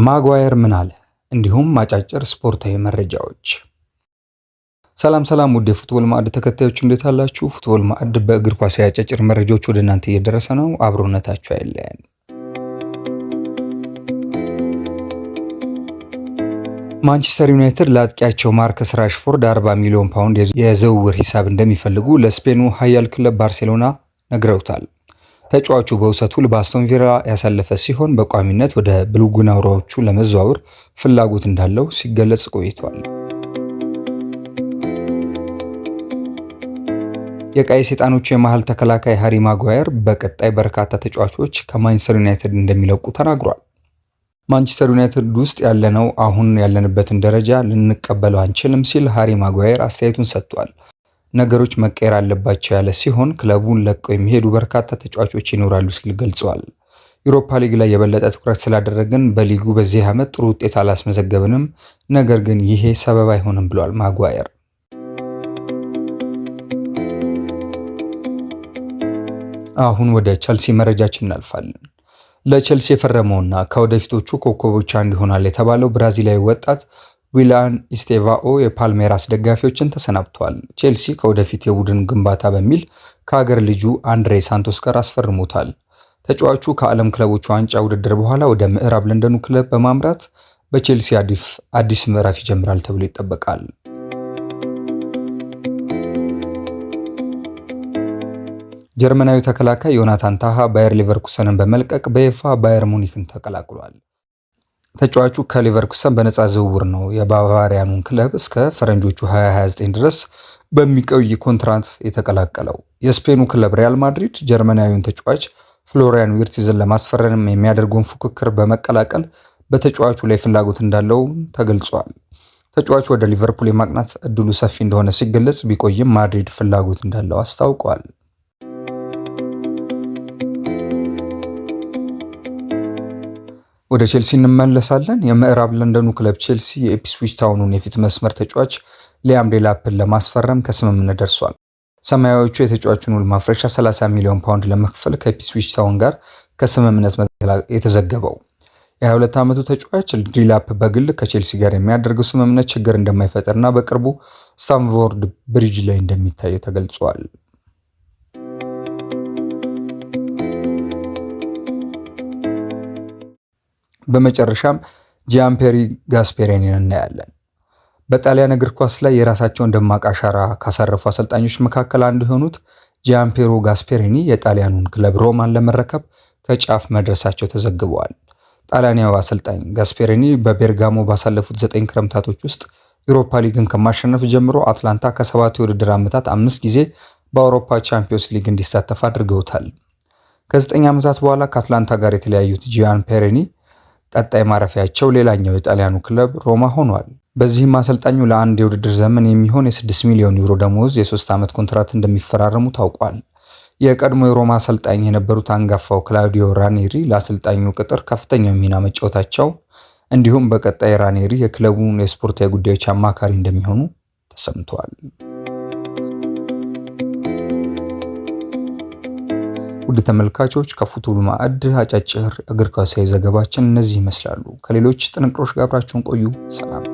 ማጓየር ምን አለ? እንዲሁም አጫጭር ስፖርታዊ መረጃዎች። ሰላም ሰላም፣ ውድ የፉትቦል ማዕድ ተከታዮች፣ እንዴት አላችሁ? ፉትቦል ማዕድ በእግር ኳስ አጫጭር መረጃዎች ወደ እናንተ እየደረሰ ነው። አብሮነታችሁ አይለየን። ማንቸስተር ዩናይትድ ለአጥቂያቸው ማርከስ ራሽፎርድ 40 ሚሊዮን ፓውንድ የዝውውር ሂሳብ እንደሚፈልጉ ለስፔኑ ኃያል ክለብ ባርሴሎና ነግረውታል። ተጫዋቹ በውሰት ውል በአስቶን ቪላ ያሳለፈ ሲሆን በቋሚነት ወደ ብሉግራናዎቹ ለመዘዋወር ፍላጎት እንዳለው ሲገለጽ ቆይቷል። የቀይ ሰይጣኖቹ የመሃል ተከላካይ ሃሪ ማጓየር በቀጣይ በርካታ ተጫዋቾች ከማንቸስተር ዩናይትድ እንደሚለቁ ተናግሯል። ማንቸስተር ዩናይትድ ውስጥ ያለነው አሁን ያለንበትን ደረጃ ልንቀበለው አንችልም ሲል ሃሪ ማጓየር አስተያየቱን ሰጥቷል። ነገሮች መቀየር አለባቸው ያለ ሲሆን ክለቡን ለቀው የሚሄዱ በርካታ ተጫዋቾች ይኖራሉ ሲል ገልጸዋል። ዩሮፓ ሊግ ላይ የበለጠ ትኩረት ስላደረግን በሊጉ በዚህ ዓመት ጥሩ ውጤት አላስመዘገብንም፣ ነገር ግን ይሄ ሰበብ አይሆንም ብሏል ማጓየር። አሁን ወደ ቸልሲ መረጃችን እናልፋለን። ለቸልሲ የፈረመውና ከወደፊቶቹ ኮከቦች አንዱ ይሆናል የተባለው ብራዚላዊ ወጣት ዊሊያን ኢስቴቫኦ የፓልሜራስ ደጋፊዎችን ተሰናብቷል። ቼልሲ ከወደፊት የቡድን ግንባታ በሚል ከሀገር ልጁ አንድሬ ሳንቶስ ጋር አስፈርሞታል። ተጫዋቹ ከዓለም ክለቦች ዋንጫ ውድድር በኋላ ወደ ምዕራብ ለንደኑ ክለብ በማምራት በቼልሲ አዲስ ምዕራፍ ይጀምራል ተብሎ ይጠበቃል። ጀርመናዊ ተከላካይ ዮናታን ታሃ ባየር ሌቨርኩሰንን በመልቀቅ በይፋ ባየር ሙኒክን ተቀላቅሏል። ተጫዋቹ ከሌቨርኩሰን በነፃ ዝውውር ነው የባቫሪያኑን ክለብ እስከ ፈረንጆቹ 2029 ድረስ በሚቆይ ኮንትራት የተቀላቀለው። የስፔኑ ክለብ ሪያል ማድሪድ ጀርመናዊውን ተጫዋች ፍሎሪያን ዊርትዝን ለማስፈረም የሚያደርገውን ፉክክር በመቀላቀል በተጫዋቹ ላይ ፍላጎት እንዳለው ተገልጿል። ተጫዋቹ ወደ ሊቨርፑል የማቅናት እድሉ ሰፊ እንደሆነ ሲገለጽ ቢቆይም ማድሪድ ፍላጎት እንዳለው አስታውቋል። ወደ ቼልሲ እንመለሳለን። የምዕራብ ለንደኑ ክለብ ቼልሲ የኢፕስዊች ታውኑን የፊት መስመር ተጫዋች ሊያም ዴላፕን ለማስፈረም ከስምምነት ደርሷል። ሰማያዊዎቹ የተጫዋቹን ውል ማፍረሻ 30 ሚሊዮን ፓውንድ ለመክፈል ከኢፕስዊች ታውን ጋር ከስምምነት የተዘገበው። የ22 ዓመቱ ተጫዋች ዴላፕ በግል ከቼልሲ ጋር የሚያደርገው ስምምነት ችግር እንደማይፈጥርና በቅርቡ ስታምፎርድ ብሪጅ ላይ እንደሚታይ ተገልጿል። በመጨረሻም ጂያምፔሪ ጋስፔሪኒን እናያለን። በጣሊያን እግር ኳስ ላይ የራሳቸውን ደማቅ አሻራ ካሳረፉ አሰልጣኞች መካከል አንዱ የሆኑት ጂያምፔሮ ጋስፔሪኒ የጣሊያኑን ክለብ ሮማን ለመረከብ ከጫፍ መድረሳቸው ተዘግበዋል። ጣሊያናዊ አሰልጣኝ ጋስፔሪኒ በቤርጋሞ ባሳለፉት 9 ክረምታቶች ውስጥ ዩሮፓ ሊግን ከማሸነፍ ጀምሮ አትላንታ ከ7 የውድድር ዓመታት 5 ጊዜ በአውሮፓ ቻምፒዮንስ ሊግ እንዲሳተፍ አድርገውታል። ከ9 ዓመታት በኋላ ከአትላንታ ጋር የተለያዩት ጂያምፔሪኒ ቀጣይ ማረፊያቸው ሌላኛው የጣሊያኑ ክለብ ሮማ ሆኗል። በዚህም አሰልጣኙ ለአንድ የውድድር ዘመን የሚሆን የ6 ሚሊዮን ዩሮ ደሞዝ የ3 ዓመት ኮንትራት እንደሚፈራረሙ ታውቋል። የቀድሞ የሮማ አሰልጣኝ የነበሩት አንጋፋው ክላውዲዮ ራኔሪ ለአሰልጣኙ ቅጥር ከፍተኛው ሚና መጫወታቸው እንዲሁም በቀጣይ ራኔሪ የክለቡን የስፖርታዊ ጉዳዮች አማካሪ እንደሚሆኑ ተሰምተዋል። ውድ ተመልካቾች፣ ከፉትቦል ማዕድ አጫጭር እግር ኳሳዊ ዘገባችን እነዚህ ይመስላሉ። ከሌሎች ጥንቅሮች ጋር አብራችሁን ቆዩ። ሰላም።